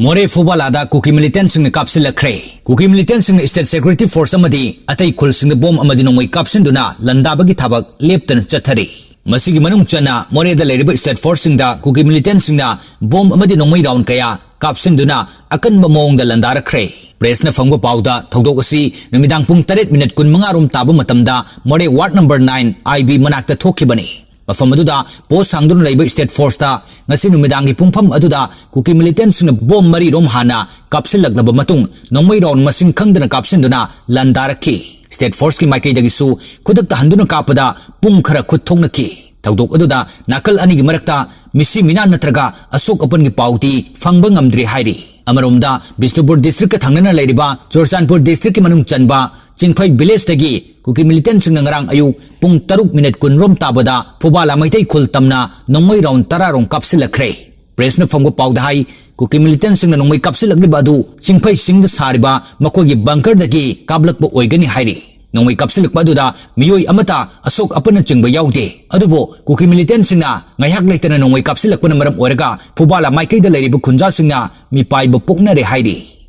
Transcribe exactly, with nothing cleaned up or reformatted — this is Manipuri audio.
ꯃꯣꯔꯦ ꯐꯨꯕꯥꯂꯥꯗ ꯀꯨꯀꯤ ꯃꯤꯂꯤꯇꯦꯟꯁꯤꯡꯅ ꯀꯥꯞꯁꯤꯜꯂꯛꯈ꯭ꯔꯦ꯫ ꯀꯨꯀꯤ ꯃꯤꯂꯤꯇꯦꯟꯁꯤꯡꯅ ꯁ꯭ꯇꯦꯠ ꯁꯦꯀ꯭ꯌꯨꯔꯤꯇꯤ ꯐꯣꯔꯁ ꯑꯃꯗꯤ ꯑꯇꯩ ꯈꯨꯜꯁꯤꯡꯗ ꯕꯣꯝ ꯑꯃꯗꯤ ꯅꯣꯡꯃꯩ ꯀꯥꯞꯁꯤꯟꯗꯨꯅ ꯂꯥꯟꯗꯥꯕꯒꯤ ꯊꯕꯛ ꯂꯦꯞꯇꯅ ꯆꯠꯊꯔꯤ꯫ ꯃꯁꯤꯒꯤ ꯃꯅꯨꯡ ꯆꯟꯅ ꯃꯣꯔꯦꯗ ꯂꯩꯔꯤꯕ ꯁ꯭ꯇꯦꯠ ꯐꯣꯔꯁꯁꯤꯡꯗ ꯀꯨꯀꯤ ꯃꯤꯂꯤꯇꯦꯟꯁꯤꯡꯅ ꯕꯣꯝ ꯑꯃꯗꯤ ꯅꯣꯡꯃꯩ ꯔꯥꯎꯟ ꯀꯌꯥ ꯀꯥꯞꯁꯤꯟꯗꯨꯅ ꯑꯀꯟꯕ ꯃꯑꯣꯡꯗ ꯂꯥꯟꯗꯥꯔꯛꯈ꯭ꯔꯦ꯫ ꯄ꯭ꯔꯦꯁꯅ ꯐꯪꯕ ꯄꯥꯎꯗ ꯊꯧꯗꯣꯛ ꯑꯁꯤ ꯅꯨꯃꯤꯗꯥꯡ ꯄꯨꯡ ꯇꯔꯦꯠ ꯃꯤꯅꯤꯠ ꯀꯨꯟꯃꯉꯥ ꯔꯣꯝ ꯇꯥꯕ ꯃꯇꯝꯗ ꯃꯣꯔꯦ ꯋꯥꯔꯗ ꯅꯝꯕꯔ ꯅꯥꯏꯟ ꯑꯥꯏ ꯕꯤ ꯃꯅꯥꯛꯇ ꯊꯣꯛꯈꯤꯕꯅꯤ꯫ ꯃꯐꯝ ꯑꯗꯨꯗ ꯄꯣꯁ ꯁꯥꯡꯗꯨꯅ ꯂꯩꯕ ꯁ꯭ꯇꯦꯠ ꯐꯣꯔꯁꯇ ꯉꯁꯤ ꯅꯨꯃꯤꯗꯥꯡꯒꯤ ꯄꯨꯡꯐꯝ ꯑꯗꯨꯗ ꯀꯨꯀꯤ ꯃꯤꯂꯤꯇꯦꯟꯁꯤꯡꯅ ꯕꯣꯝ ꯃꯔꯤ ꯔꯣꯝ ꯍꯥꯟꯅ ꯀꯥꯞꯁꯤꯜꯂꯛꯂꯕ ꯃꯇꯨꯡ ꯅꯣꯡꯃꯩ ꯔꯥꯎꯟ ꯃꯁꯤꯡ ꯈꯪꯗꯅ ꯀꯥꯞꯁꯤꯟꯗꯨꯅ ꯂꯥꯟꯗꯥꯔꯛꯈꯤ꯫ ꯁ꯭ꯇꯦꯠ ꯐꯣꯔꯁꯀꯤ ꯃꯥꯏꯀꯩꯗꯒꯤꯁꯨ ꯈꯨꯗꯛꯇ ꯍꯟꯗꯨꯅ ꯀꯥꯞꯄꯗ ꯄꯨꯡ ꯈꯔ ꯈꯨꯠ ꯊꯣꯛꯅꯈꯤ꯫ ꯊꯧꯗꯣꯛ ꯑꯗꯨꯗ ꯅꯥꯀꯜ ꯑꯅꯤꯒꯤ ꯃꯔꯛꯇ ꯃꯤꯁꯤ ꯃꯤꯅꯥ ꯅꯠꯇ꯭ꯔꯒ ꯑꯁꯣꯛ ꯑꯄꯟꯒꯤ ꯄꯥꯎꯗꯤ ꯐꯪꯕ ꯉꯝꯗ꯭ꯔꯤ ꯍꯥꯏꯔꯤ꯫ ꯑꯃꯔꯣꯝꯗ ꯕꯤꯁꯅꯨꯄꯨꯔ ꯗꯤꯁꯇ꯭ꯔꯤꯛꯀ ꯊꯪꯅꯅ ꯂꯩꯔꯤꯕ ꯆꯨꯔꯆꯥꯟꯄꯨꯔ ꯗꯤꯁꯇ꯭ꯔꯤꯛꯀꯤ ꯃꯅꯨꯡ ꯆꯟꯕ ꯆꯤꯡꯐꯩ ꯚꯤꯂꯦꯖꯇꯒꯤ ꯀꯨꯀꯤ ꯃꯤꯂꯤꯇꯦꯟꯁꯤꯡꯅ ꯉꯔꯥꯡ ꯑꯌꯨꯛ ꯄꯨꯡ ꯇꯔꯨꯛ ꯃꯤꯅꯤꯠ ꯀꯨꯟ ꯔꯣꯝ ꯇꯥꯕꯗ ꯐꯨꯕꯥꯂꯥ ꯃꯩꯇꯩ ꯈꯨꯜ ꯇꯝꯅ ꯅꯣꯡꯃꯩ ꯔꯥꯎꯟ ꯇꯔꯥ ꯔꯣꯝ ꯀꯥꯞꯁꯤꯜꯂꯛꯈ꯭ꯔꯦ꯫ ꯄ꯭ꯔꯦꯁꯅ ꯐꯪꯕ ꯄꯥꯎꯗ ꯍꯥꯏ, ꯀꯨꯀꯤ ꯃꯤꯂꯤꯇꯦꯟꯁꯤꯡꯅ ꯅꯣꯡꯃꯩ ꯀꯥꯞꯁꯤꯜꯂꯛꯂꯤꯕ ꯑꯗꯨ ꯆꯤꯡꯐꯩ ꯆꯤꯡꯗ ꯁꯥꯔꯤꯕ ꯃꯈꯣꯏꯒꯤ ꯕꯪꯀꯔꯗꯒꯤ ꯀꯥꯞꯂꯛꯄ ꯑꯣꯏꯒꯅꯤ ꯍꯥꯏꯔꯤ꯫ ꯅꯣꯡꯃꯩ ꯀꯥꯞꯁꯤꯜꯂꯛꯄ ꯑꯗꯨꯗ ꯃꯤꯑꯣꯏ ꯑꯃꯠꯇ ꯑꯁꯣꯛ ꯑꯄꯟꯅꯆꯤꯡꯕ ꯌꯥꯎꯗꯦ꯫ ꯑꯗꯨꯕꯨ ꯀꯨꯀꯤ ꯃꯤꯂꯤꯇꯦꯟꯁꯤꯡꯅ ꯉꯥꯏꯍꯥꯛ ꯂꯩꯇꯅ ꯅꯣꯡꯃꯩ ꯀꯥꯞꯁꯤꯜꯂꯛꯄꯅ ꯃꯔꯝ ꯑꯣꯏꯔꯒ ꯐꯨꯕꯥꯂꯥ ꯃꯥꯏꯀꯩꯗ ꯂꯩꯔꯤꯕ ꯈꯨꯟꯖꯥꯁꯤꯡꯅ ꯃꯤꯄꯥꯏꯕ ꯄꯣꯛꯅꯔꯦ ꯍꯥꯏꯔꯤ꯫